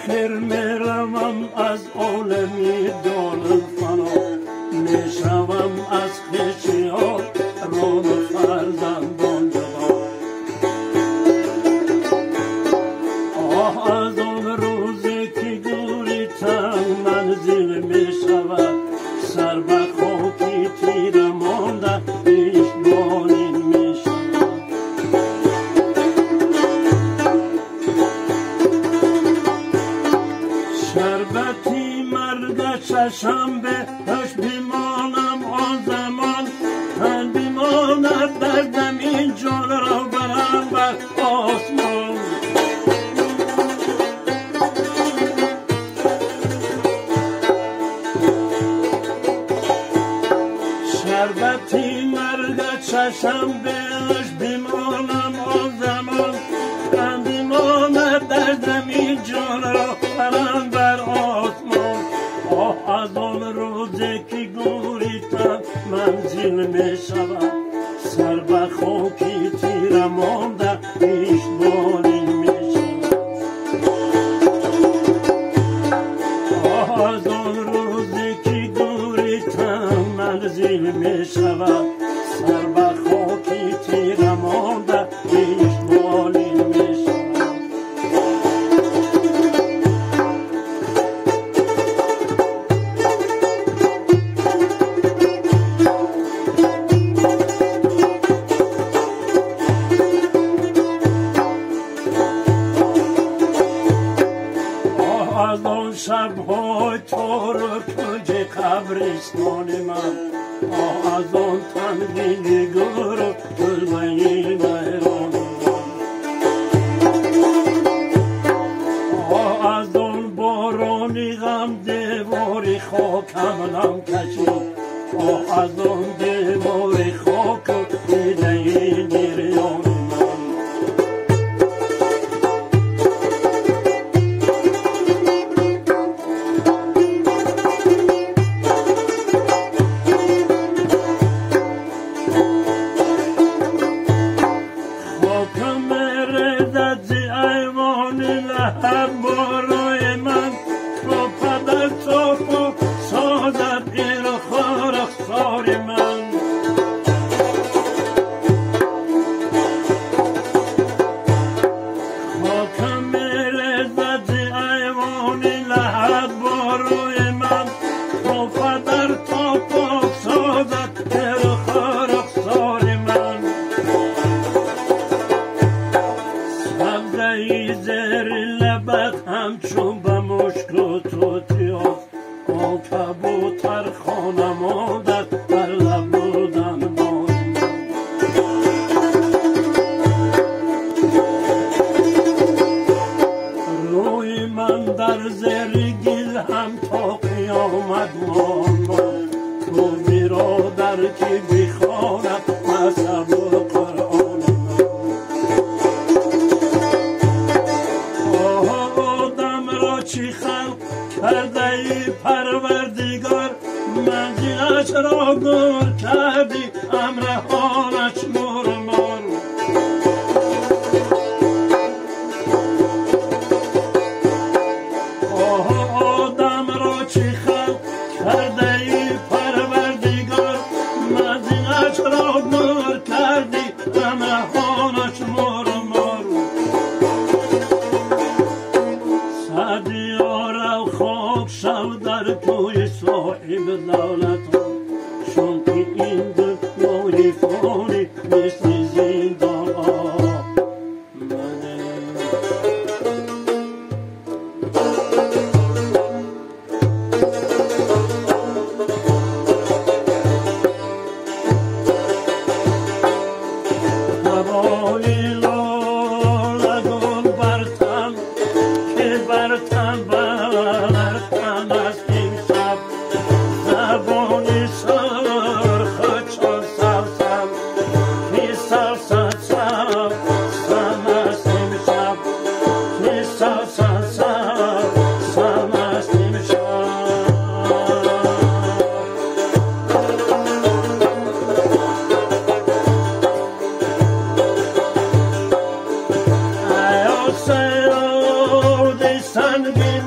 آخر میروم از عالمی دارالفنا، میشوم از خویشیان ران و فرزندان جدا. آه از آن روزی که گوری تنگ منزل میشود، سر به خاکی تیره مانده پیش بالین میشود. شربتی مرگ چشم به هش بیمانم آن زمان، تن بیماند در زمین جان را برم بر آسمان. شربتی مرگ چشم به هش بیمانم آن زمان، تن بیماند در زمین جان را برم بر آسمان. آه از آن روزی که گوری تن منزل می شود، سر به خاکی تیره مانده پیش بالین می شود. آه از آن روزی که گوری تن منزل می شود، سر به خاکی تیره مانده پیش بالین می شود. از آن شبهای تار کنج قبرستان من، آه از آن تنگی گور و کلبه ویران من، آه از آن بارانی غم دیوار خاکم نم کشید، آه از آن دیوار خاک و دیده گریان من. بالای من با پدر تو سازد این خارخسار من. خاکم می‌ریزد ز ایوان لحد بالای من، با پدر تو سازد این خارخسار من. سبزه‌ای زیر لبت همچون به مشک و توتیاست، آن کبوتر خانه مادر بر لب بودن بال من. روی من در زیر گل هم تا قیامت ماند، تو برادر که بخواند مذهب و قرآن من. چی خلق کرده ای پروردگار، منزلش را گور کردی امرهانش مرمر. آه آدم را چی خلق کرده ای پروردگار، منزلش را گور کردی امرهانش مرمر. خاک شو در کوی صاحب دولتان، چون که این دنیای فانی مثل زندان آمده. هوای لاله گل بر تن که بر تن بر تن است امشب، زبان سرخ چون سوسن که سوسن سوسن است امشب، که سوسن سوسن است امشب. ای سنگین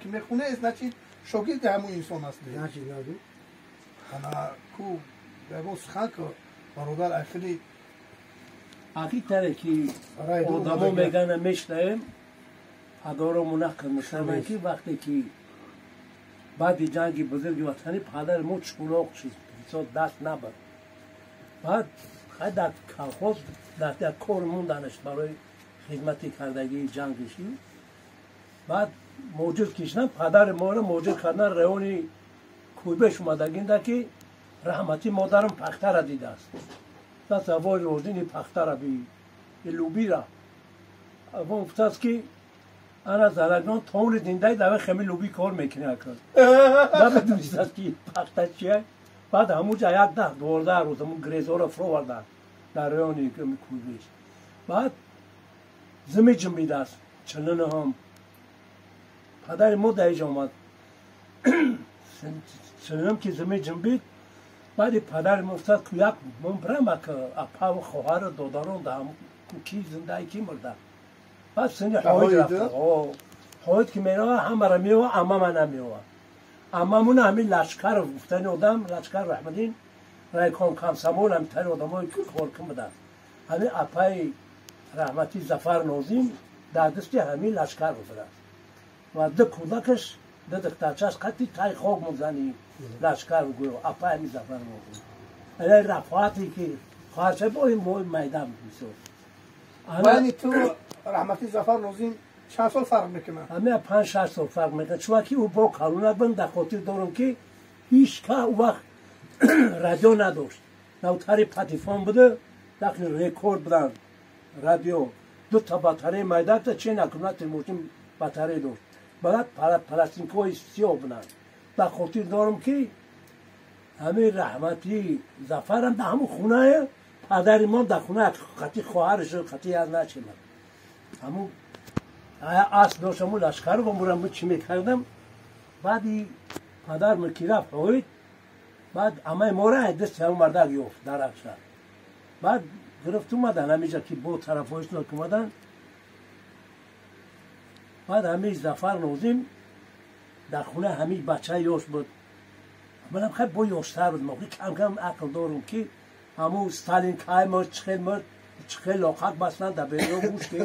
ки мехоне, значит шогирди ҳамун инсон ҳастӣ. Ана ку ягон сухан ку, бародар, ахири. Ҳақиқатре ки одамо мегана мешнаем, падаромо нақл мекарданд, ки вақте ки баъди ҷанги бузурги ватанӣ падари мо чулоқ шид, бисёр даст набуд. Баъд хай дар колхоз дар як кор монданаш барои хизмати кардагии ҷангишӣ. Баъд муҳоҷир кишидан, падари моро муҳоҷир кардан райони Кӯйбеш омадагинда, ки раҳматӣ модарам пахтара дидааст. Даст авои розини пахтара би лубира авон гуфтааст, ки ана зарагон тони зиндаи даве хеми луби кор мекунӣ. Акар намедонистааст, ки пахта чия. Баъд ҳамуҷа як 10-12 рӯз ҳамун грезоро фуровардан дар райони Кӯйбеш. Баъд зими ҷунбидааст 49-ум. Падари мо дар иҷа омад. 49-ум ки зими ҷунбид, баъди падари мо гуфтад, ку як мон бирам, ак апаву хоҳару додарон ку ки зиндаи, ки мурда. Баъд сини ҳоид рафт. Ҳоид ки мерава, ҳамара меова, амама намеова. Амамуна ҳамин Лашкаров гуфтани одам, Лашкар Раҳмадин, райком комсомол, ҳамитари одамое ки коркун буданд. Ҳамин апаи раҳматӣ Зафар Нозим дар дасти ҳамин Лашкаров будааст ва ду кӯдакаш, ду духтарчаш қати тай хок музани Лашкар гӯё апаи ҳамин Зафар Нозим. Ана рафоате ки хоҳарча бо ин мои майдан бисёр. Байни ту раҳматӣ Зафар Нозим чанд сол фарқ мекунад? Ҳамин 5-6 сол фарқ мекунад, чунки ӯ бо калонак бин. Дар хотир дорам, ки ҳеҷ ка ӯ вақт радио надошт, навтари патефон буда, дахли рекорд буданд радио, дута батареи майдакта чен аккумулятори мошин батарея дошт, баъд пластинкаҳои сиёҳ буданд. Дар хотир дорам, ки ҳамин раҳматӣ Зафарам дар ҳамун хунае падари мо, дар хуна қати хоҳараш, қати аз начемад, ҳамун асп дошт, ҳамун Лашкаров мурам чӣ мекардам. Баъди падар ки рафт ҳоид, баъд амаи мора дасти ҳамун мардак ёфт дар Акша. Баъд гирифт омадан ҳамиҷа, ки бо тарафҳоишно ки омадан. Баъд ҳамин Зафар Нозим дар хуна ҳамин бачаи ёш буд. Манам хай бо ёштар буд, кам кам ақл дорум, ки ҳамун Сталин кай мурд, чӣ хел мурд, чӣ хел лоқак бастанд дар беро гӯш, ки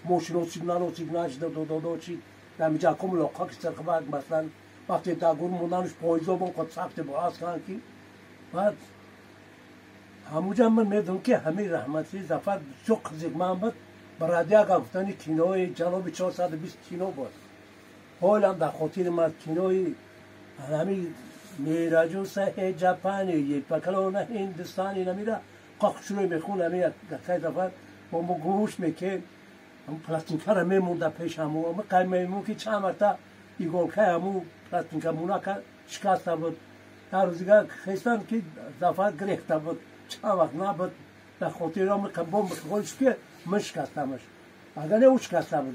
мошино сигнало сигнал дододо чи дар миҷа ком лоқак сирхбак бастанд. Вақте дар гур мондануш поизо бон қод сахте бо канд, ки баъд ҳамуҷа ман медонам, ки ҳамин раҳматӣ Зафар бисёр қизиқманд буд. Ба радиага гуфтани кинои ҷаноби 420 кино буд. Ҳолам дар хотири ман кинои ҳамин мераҷу саҳе ҷапани епакалона ҳиндистони намира қоқшуро мехун. Ҳамин якай зафар бо мо гӯш мекем, пластинкара мемонда пеш ҳаму қай мемон, ки чанд марта иголкаи ҳаму пластинка мунака шикаста буд. Дар рӯзига хестан, ки Зафар гирехта буд, чанд вақт набуд. Дар хотирам бо ки ман шикастамаш, агар не ӯ шикаста буд.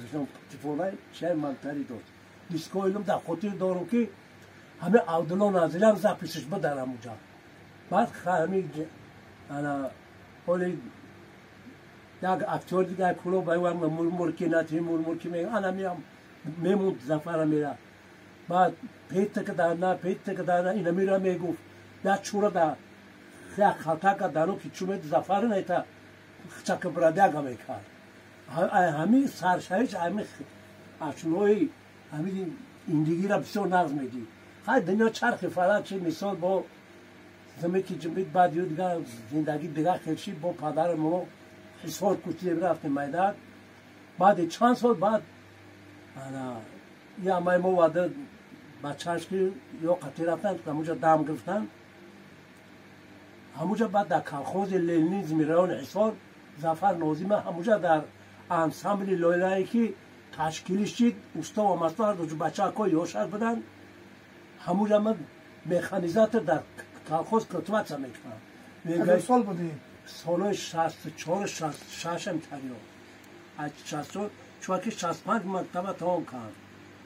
Тифолаи чай мантари дошт дискоилум. Дар хотир дорам, ки ҳамин Абдулло Назирам записиш буд дар ҳамуҷа. Баъд ҳамин ана ҳоли як актёр дигар клуб мурмурки нати мурмурки ана мемунд, Зафара мера. Баъд петтака дана, петтака дана инамира мегуфт. Як чура да як халтака дару ки чумед Зафара нета чака бродяга мекард. Ҳамин саршавиш, ҳамин ашнои ҳамин индигира бисёр нағз медид. Хай, дунё чархи фалак чи, мисол бо заме ки ҷунбид, баъд ю дигар зиндагӣ дигар хел шид. Бо падари мо Ҳисор кӯчидем, рафтем майдан. Баъди чанд сол баъд ямай мо вада бачааш ки ё қатӣ рафтан, ҳамуҷа дам гирифтан ҳамуҷа. Баъд дар колхози ленинизми райони Ҳисор Зафар Нозима ҳамуҷа дар ансамбли лоилае ки ташкилиш шид, усто ва масто ҳарду бачаакҳои ёшак буданд. Ҳамуҷа ман механизатор дар колхоз культивация мекунам. Сол будӣ? Солҳои 64, 66-ам тариё, 64, чунки 65 мактаба тамом кард.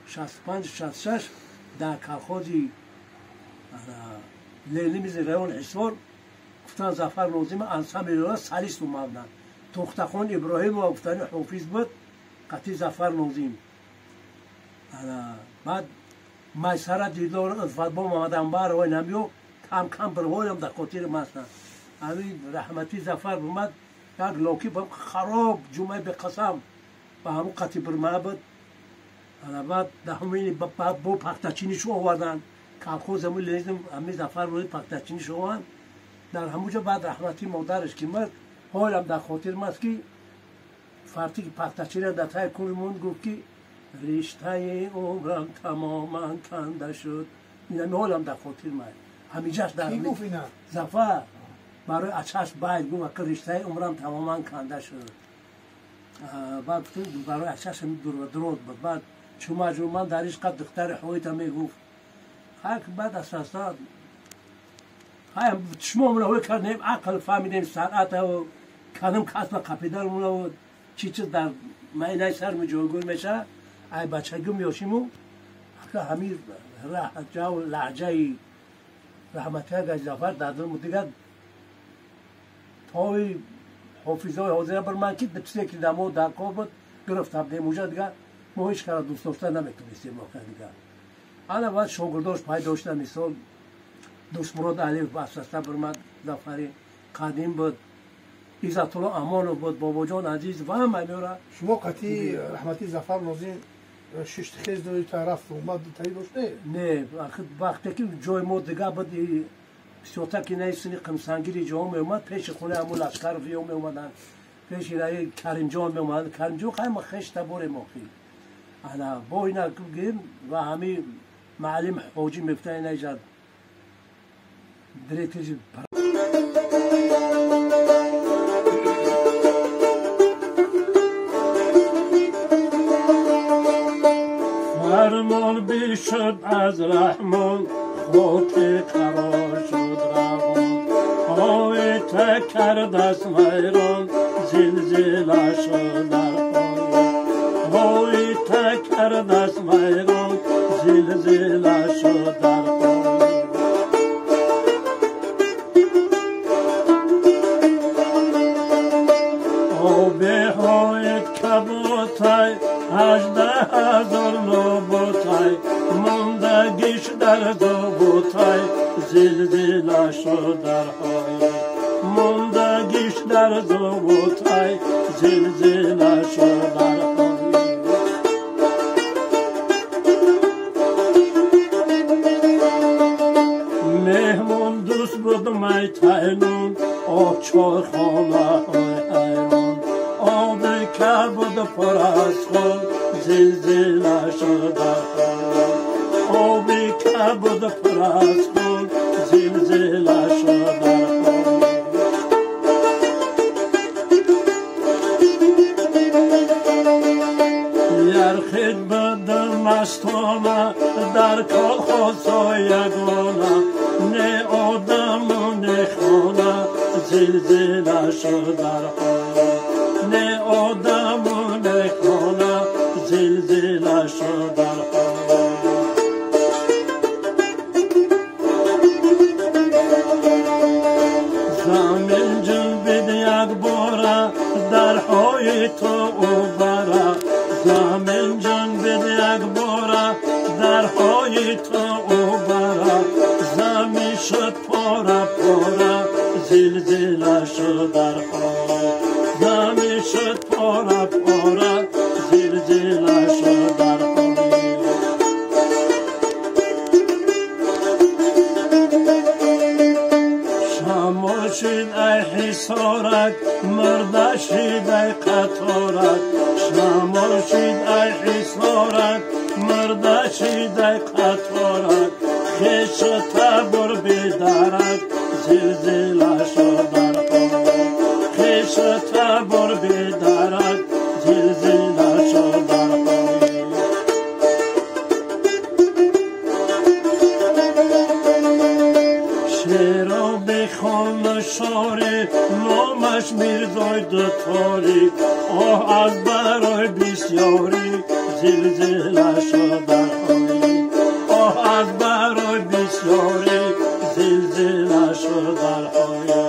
65, 66 дар колхози ленинизми райони Ҳисор гуфтан Зафар Нозима ансамбли солист омаданд. Тӯхтахон Иброҳимова гуфтани ҳофиз буд, қатъи Зафар Нозим. Баъд Майсара дидор бо Мамадамбар ой намиё кам кам бирҳоям дар хотири маста. Ҳамин Раҳмати Зафар бумад як локи хароб ҷумъаи беқасам ба ҳамун қати бирма буд. Баъд даҳумини бо пахтачинишу оварданд. Колхоз ҳамун Ленин ҳамин Зафар буд пахтачинишу овард. Дар ҳамун ҷо баъд Раҳмати модараш ки мурд, ҳолам дар хотир маст ки фарти ки пахтачина дар таи кур монд, гуфт ки риштаи умрам тамоман канда шуд. Инами ҳолам дар хотир мад. Ҳамиҷаш дар Зафар барои ачаш байд гуфт ака риштаи умрам тамоман канда шуд. Баъд барои ачаш ҳами дурод буд. Баъд чумаҷун ман дар ишқат духтари ҳоита мегуфт. Ҳак баъд асаса шумо мунаҳой кардем, ақл фаҳмидем, санъатаву кадом касба қапидармунаву чӣ чиз дар майнаи сарми ҷойгир мешавад. Ай бачагӣ меёшиму ака ҳамин раҳҷаву лаҳҷаи Раҳматияга Зафар дар дилму дигар тои ҳофизои ҳозира бар ман ки чизе ки дар мо дар кор буд гирифта будем уҷа дигар мо ҳеҷ кара дӯст дошта наметонистем охир дигар. Ана баъд шогирдош пайдо шуда, мисол Дӯстмурод Алиев асаста бирмад Зафари қадим буд, Иззатулло Амонов буд, Бобоҷон Азиз ва ҳама меора. Шумо қатъи Раҳмати Зафар Нозим шиштихез доред рафт омад таи доште? Не, вақте ки ҷои мо дигар буд, бисёртар ки наи сини Қимсангири ҷо меомад, пеши хонаи ҳамун Лашкаров ё меомаданд, пеши раи Каримҷон меомаданд. Каримҷон хайма хеш таборем охир. Ана бо ина гирем ва ҳами маълим ҳоҷӣ мефта ина иҷад директори. Фармон бишуд аз Раҳмон, хоки қарор шуд равон. Ҳоита кардаст вайрон, зилзила шуд дар ҳои. Ҳоита кардаст вайрон, зилзила шуд дар ҳои. Оби ҳоит кабутай, 18 000 нобутай, мондагиш дар зобутай, зилзила шуд дар ҳои. Мондагиш дар зобутай, зилзила шуд дар ҳои. Меҳмон дӯст буд майтайнун, об чойхонаҳои ҳайрон. Оби кабуд пур аз хун, зилзила шуд дар ҳои. Оби кабуд пур аз хун, зилзила шуд дар ҳои. Ярхид буд мастона, дар колхозҳо ягона, не одаму не хона, зилзила шуд дар ҳои. Не одаму не хона, зилзила шуд дар ҳои. Замин ҷунбид якбора, дар ҳои ту бара. Замин ҷунбид якбора, дар ҳои ту бара. Замин шуд пора пора, зилзила шуд дар ҳои. Замин шуд пора пора, зилзила шуд дар ҳои. Шамол шид ай ҳисорак, мурда шид ай қаторак. Шамол шид ай ҳисорак, мурда шид ай қаторак. Хешу табор бедарак, зилзила шуд дар ҳои. Хешу табор бедарак, зилзила шуд дар ҳои. Шеро бехон шори, номаш Мирзои Дутори. Оҳ аз барои бисёрӣ, зилзила шуд дар ҳои. Оҳ аз барои бисёрӣ, зилзила шуд дар ҳои.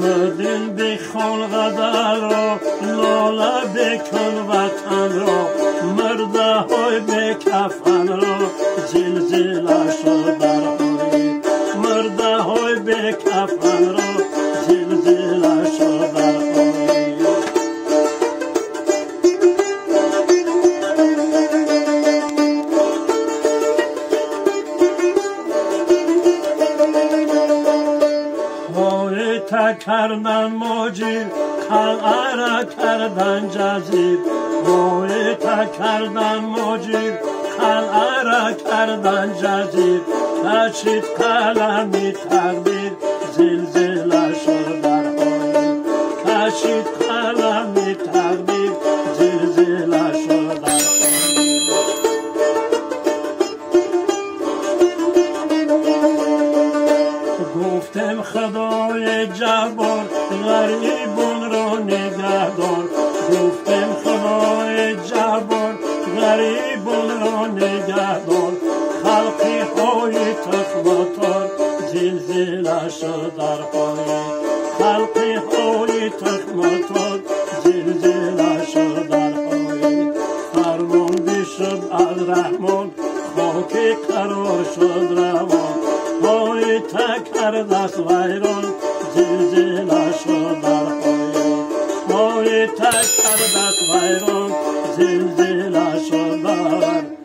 Мудин бехон غزل را لاله بکن وطن را مرده های به کفن را زلزله شد در مرده های به کفن را زلزله شد در. کردن موجب قلعه کردن جزیب تا کردن موجب قلعه کردن جزیب کشید قلمی تقدیر زلزله شد در خانه کشید قلمی تقدیر زلزله شد در خانه. گفتم خدای جبار غریبون را نگهدار گفتم خدای جبار غریبون را نگهدار خلقی های تخماتار زلزله شد در خانه خلقی های تخماتار زلزله شد در خانه. فرمان بشد از رحمان خاک قرار شد روان های تکر دست ویران زلزله شد در خانه های تکر دست ویران زلزله شد در.